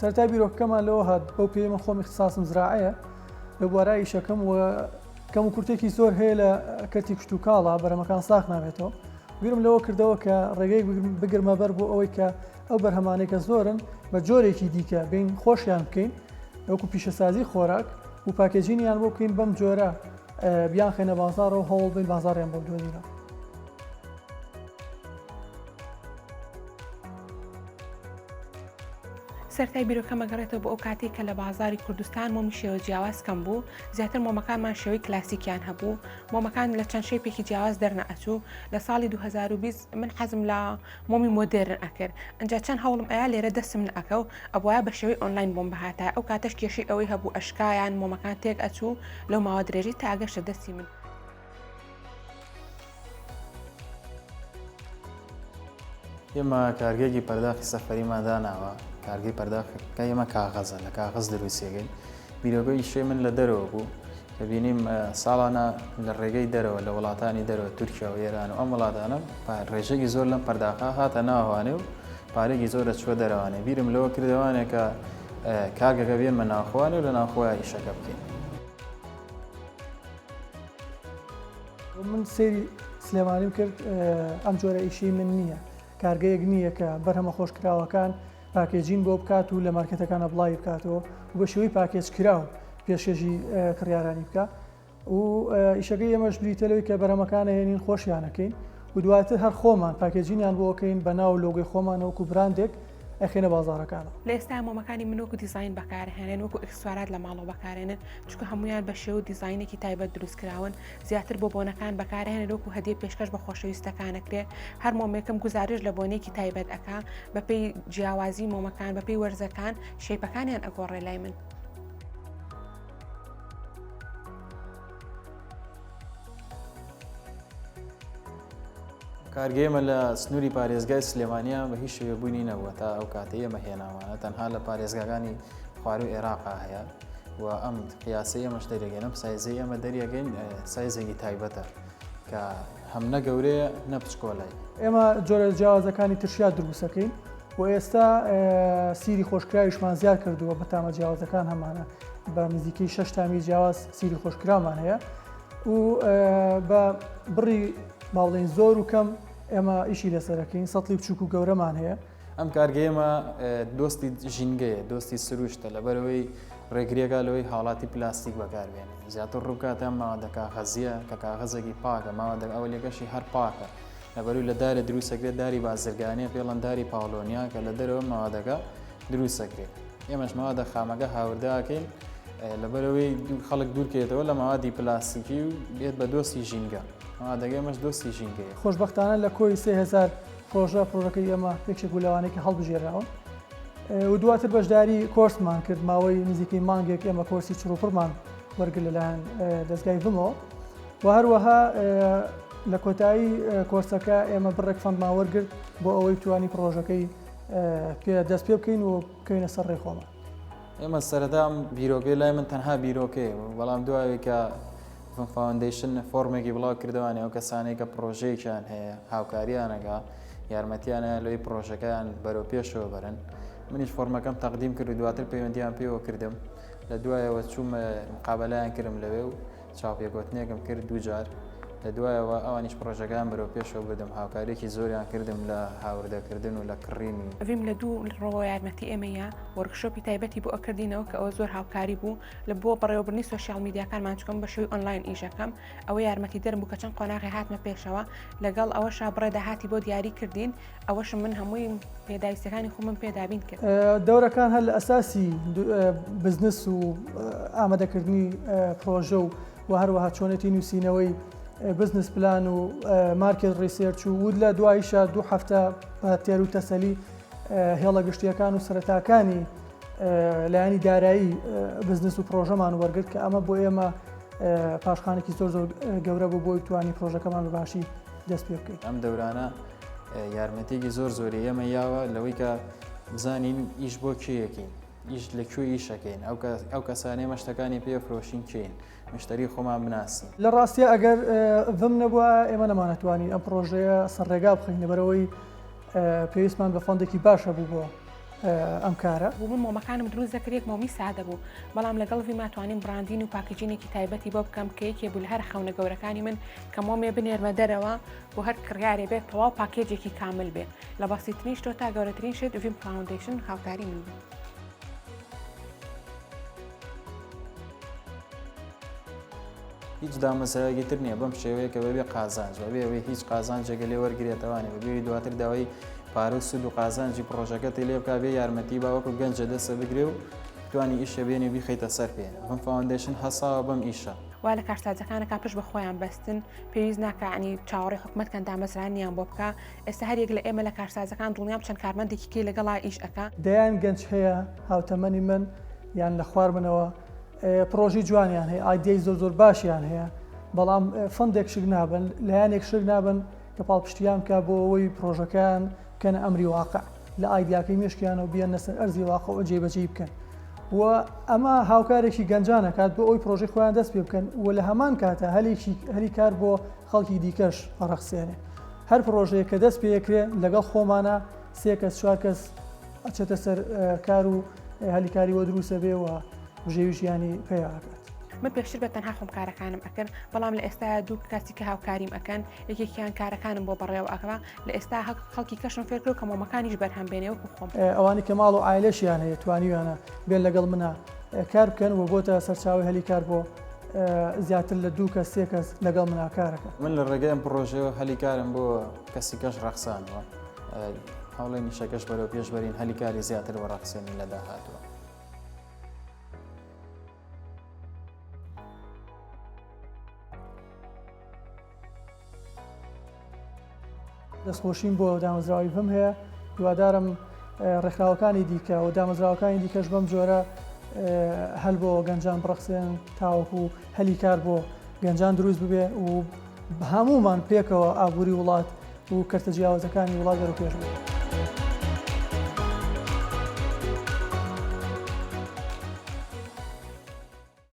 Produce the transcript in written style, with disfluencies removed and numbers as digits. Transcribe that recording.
سەرەتای بیرۆکەکەمان لەوە هات بەو پێیەی من خۆم ئیختیساسم زراعەیە لە بوارا ئیشەکەم و کەم و کورتێکی زۆر هەیە لە کەرتی کشتوکاڵا بەرەمەکان ساخ نابێتەوە بیرم لەوە کردەوە کە ڕێگەی بگرمە بەر بۆ ئەوەی کە ئەو بەرهەمانەی کە زۆرن بە جۆرێکی دیکە بین خۆشیان بکەین وەکو پیشەسازی خۆراک و packaging یان بۆ بکەین بەم جۆرە بیانخەینە بازاڕەوە هەوڵ بین بازاڕیان بۆ بدۆزینەوە. سەرەتای بیرۆکەم ئەگەڕێتەوە بۆ ئەو کاتەی کە لە بازاڕی کوردستان مۆمی شێوە جیاواز کەم بوو، زیاتر مۆمەکانمان شێوەی کلاسیکیان هەبوو، مۆمەکان لە چەند shape ێکی جیاواز دەرنەئەچوو، لە ساڵی 2020 من حەزم لە مۆمی مۆدێرن ئەکرد، ئنجا چەند هەوڵم ئەیا لێرە دەستم نەئەکەوت، ئەبوایە بە شێوەی ئۆنلاین بۆم بهاتایە، ئەو کاتەش کێشەی ئەوەی هەبوو ئەشکایان مۆمەکان تێک ئەچوو لەو ماوە درێژەی تا گەشتە دەستی من. ئێمە کارگەیەکی پەرداخی سەفەریمان داناوە، کارگەی پەرداخەکە ئێمە کاغەزە، لە کاغەز دروستیەکەین. بیرۆکەی ئیشەی من لە دەرەوە بوو کە بینیم ساڵانە لە ڕێگەی دەرەوە لە وڵاتانی دەرەوە تورکیا و ئێران و ئەم وڵاتانە ڕێژەی زۆر لەم پەرداخە هاتە ناوانێ و پارێکی زۆر چوە دەرەوانێ بیرم لەوە کردەوانێ کە کارگەکە بێنمە ناوخوانێ و لە ناوخۆیان ئیشەکە بکەین. من سەیری سلێمانیم کرد ئەم جۆرە ئیشەی من نییە کارگەیەک نییە کە بەرهەمە خۆشکراوەکان packaging بۆ بکات و لە مارکێتەکانە بڵاوی بکاتەوە و بە شێوەی پاکێج کراو پێشکێشی کڕیارانی بکە و ئیشەکەی ئێمەش بریتە لەوەی کە بەرهەمەکانە هێنین خۆشیانەکەین و دواتر هەر خۆمان packaging یان بۆکەین بە ناو لۆگۆی خۆمانە وەکو براندێک ئەخێنە بازاڕەکانەوە. لە ئێستا مۆمەکانی من وەکو دیزاین بەکارهێنن وەکو ئیکسسوارات لە ماڵەوە بەکارێنن چونکە هەمویان بە شێوە و دیزاینێکی تایبەت دروست کراون زیاتر بۆ بۆنەکان بەکارهێنن وەکو هەدیە پێشکەش بە خۆشەویستەکانەکرێ هەر مۆمێکم گوزارش لە بۆنێکی تایبەت ئەکا بەپێی جیاوازی مۆمەکان بەپێی وەرزەکان shape ەکانیان ئەگۆڕێ لای من. کارگەی ئێمە لە سنووری پارێزگای سلێمانیا بە هیچ شێوەیە بوونی نەبووە تا ئەو کاتەی ئێمە هێناوانە تەنها لە پارێزگاکانی خواروو عێراقا هەیە و ئەم قیاسەی ئێمەش دەریەکەین ئەم سایزەی ئێمە دەریەکەین سایزێکی تایبەتە کە هەم نە گەورەیە نە بچکۆلای. ئێمە جۆرە جیاوازەکانی ترشیات دروستەکەین و ئێستا سیری خۆشکراویشمان زیاد کردووە بە تامە جیاوازەکان هەمانە بە نزیکەی شەش تامی جیاواز سیری خۆشکراومان هەیە و بە بڕی با بڵێین زۆر و کەم ئێمە ئیشی لەسەرەکەین سەتڵی بچووک و گەورەمان هەیە. ئەم کارگەی ئێمە دۆستی ژینگەیە، دۆستی سروشتە، لەبەرئەوەی ڕێگریەکە لەوەی هاوڵاتی پلاستیک بەکاربێنێ زیاتر ڕووبکاتە ئەم ماوەدە کاغەزیە کە کاغەزێکی پاکە ماوەدە ئەولیەکەشی هەر پاکە لەبەروی لە دارێ دروستەکرێت داری بازرگانیە پێڵەن داری پاڵۆنیا کە لە دەرەوە ماوەدەکە دروستەکرێت ئێمەش مەوادە خامەکە هاوردەکەین لەبەرەوەی خەڵک دوورکێتەوە لە مەوادی پلاستیکی و بێت بە دۆستی ژینگە مەوادەکە ئێمەش دۆستی ژینگەیە. خۆشبەختانە لە کۆی 3000 پرۆژە پرۆژەکەی ئێمە یەکێک بوو لەوانەی کە هەڵبژێراون و دواتر بەشداری کۆرسمان کرد ماوەی نزیکەی مانگێک ئێمە کۆرسی چڕوپڕمان وەرگر لەلایەن دەستگای ڤمەوە و هەروەها لە کۆتایی کۆرسەکە ئێمە بڕێک fund مان وەرگرت بۆ ئەوەی توانی پرۆژەکەی پێ دەست پێ بکەین و بکەوینە سەر ڕێی خۆمان. ئێمە سەرەتا ئەم بیرۆکەی لای من تەنها بیرۆکەیە بوو بەڵام دوای کە ڤم فاوەندەیشن فۆرمێکی بڵاو کردوانێ ئەو کەسانەی کە پڕۆژەیەکیان هەیە هاوکاریانەکە یارمەتیان هەیە لەوەی پڕۆژەکەیان بەرەو پێشەوە بەرن منیش فۆرمەکەم تەقدیم کرد و دواتر پەیوەندیان پێوە کردم لە دوایەوە چووم مقابەلایان کردم لەوێ و چاوپێکەوتنێکم کرد دووجار، لە دوایەوە ئەوانیش پڕۆژەکەیان بەرەو پێشەوە بردم، هاوکارییەکی زۆریان کردم لە هاوردەکردن و لە کڕینی. ڤیم لە دوو ڕووەوە یارمەتی ئێمەی یا، workshop ی تایبەتی بۆ ئەکردینەوە کە ئەوە زۆر هاوکاری بوو لە بۆ بەڕێوەبردنی social media کانمان چونکە من بە شێوەی ئۆنلاین ئیشەکەم ئەوە یارمەتیدەرم بوو کە چەند قۆناغێ هاتمە پێشەوە لەگەڵ ئەوەشا بڕێ داهاتی بۆ دیاری کردین ئەوەشم من هەمووی پێداویستیەکانی خۆمم پێ دابین کرد. دەورەکان هەر لە ئەساسی بزنس و ئامادەکردنی پرۆژە و و هەروەها چۆنێتی نووسینەوەی business plan و market research و و لە دواییشە دوو هەفتە بە تێر و تەسەلی هێڵە گشتیەکان و سەرەتاکانی لایەنی دارایی بزنس و پرۆژەمان وەرگرت کە ئەمە بۆ ئێمە پاشخانێکی زۆر زۆر گەورە بوو بۆی توانی پرۆژەکەمان بە باشی دەست پێ بکەین. ئەم دەورانە یارمەتیەکی زۆر زۆری ئێمە یاوە لەوەی کە بزانین ئیش بۆ کێیەکەین ئیش لە کوێ ئیشەکەین ئەو ئەو کەسانەی ئێمە شتەکانی پێ فرۆشین کێین مشتری خۆمان بناسین. لە ڕاستیا ئەگەر ڤم نەبوایە ئێمە نەمانەتوانی ئەم پڕۆژەیە سەر ڕێگا بخەین لەبەرئەوەی پێویستمان بە fund ێکی باش هەبوو بۆ. ئەم کارە. بوو من مۆمەکانم دروست دەکرد یەک مۆمی سادە بوو بەڵام لەگەڵ ڤیما توانیم branding و packaging ێکی تایبەتی بۆ بکەم کە یەکێ بوو لە هەرە خەونە گەورەکانی من کە مۆمێ بنێرمە دەرەوە بۆ هەر کڕیارێ بێت تەواو package ێکی کامل بێ لە بەسیترین شتەوە تا گەورەترین شت ڤیم فاوندەیشن هاوکاری من بوو. هیچ دامەزراوێکی تر نییە بەم شێوەیە کە بەبێ قازانج بەبێ ئەوەی هیچ قازانجێکە لێ وەرگێتەوانێ بەبێ دواتر داوای پارە و سود و قازانجی پڕۆژەکەتی لێ بکا بێ یارمەتی با وەکو گەنجە دەسە بگرێ و بتوانی ئیشە بێنی بیخەیتە سەر پێ ڤم فاوندەیشن هەساوە بەم ئیشە. وا لە کارسازەکان ئەکا پشت بە خۆیان بەستن پێویست ناکا یانی چاوەڕێی حکومەت کەن دامەزرانیان بۆ بکا ئێستا هەر یەک لە ئێمە لە کارسازەکان دڵنیام چەند کارمەندێکی کەی لەگەڵا ئیش ئەکا. دەیان گەنج هەیە هاوتەمەنی من یان لە خوار منەوە پڕۆژەی جوانیان هەیە ئایدیای زۆر زۆر باشیان هەیە بەڵام fund ێک شک نابن لایەنێک شک نابن کە پاڵپشتیان بکا بۆ ئەوەی پڕۆژەکەیان بکەنە ئەمری واقع لە ئایدیاکەی مێشکیانەوە بیەننە سەر ئەرزی واقع و جێبەجێی بکەن و ئەمە هاوکارێکی گەنجان ئەکات بۆ ئەوەی پڕۆژەی خۆیان دەست پێ بکەن و لە هەمان کاتە هەلێکی هەلی کار بۆ خەڵکی دیکەش ئەڕەخسێنێ هەر پڕۆژەیەک کە دەست پێ ئەکرێ لەگەڵ خۆمانە سێ کەس چوار کەس ئەچێتە سەر کار و هەلی کاری بۆ دروست ئەبێ و بژێوی ژیانی پەیا ئەکات. من پێشتر بە تەنها خۆم کارەکانم ئەکرد بەڵام لە ئێستایا دوو کەسی کە هاوکاریم ئەکەن یەکێکیان کارەکانم بۆ بەڕێوە ئەکا لە ئێستا خەڵکی کەشم فێر کردوە کە مۆمەکانیش بەرهەم بێنێ وەکو خۆم. ئەوانەی کە ماڵ و عایلەشیان هەیە توانیویانە بێن لەگەڵ منا کار بکەن و بۆتە سەرچاوەی هەلی کار بۆ زیاتر لە دوو کەس سێ کەس لەگەڵ منا کارەکەن. من لە ڕێگەی ئەم پڕۆژەیەوە هەلی کارم بۆ کەسی کەش ڕەخساندوە هەوڵێن ئیشەکەش بەرەو پێش بەرین هەلی کاری زیاتر بڕەخسێنین لە داهاتووە. دەستخۆشیم بۆ دامەزراوەی ڤم هەیە، هیوادارم ڕێکخراوەکانی دیکە و دامەزراوەکانی دیکەش بەم جۆرە هەل بۆ گەنجان بڕەخسێنن تاوەکو هەلی کار بۆ گەنجان دروست ببێ و هەموومان پێکەوە ئابووری وڵات و کەرتە جیاوازەکانی وڵات بەرەو پێش ببەین.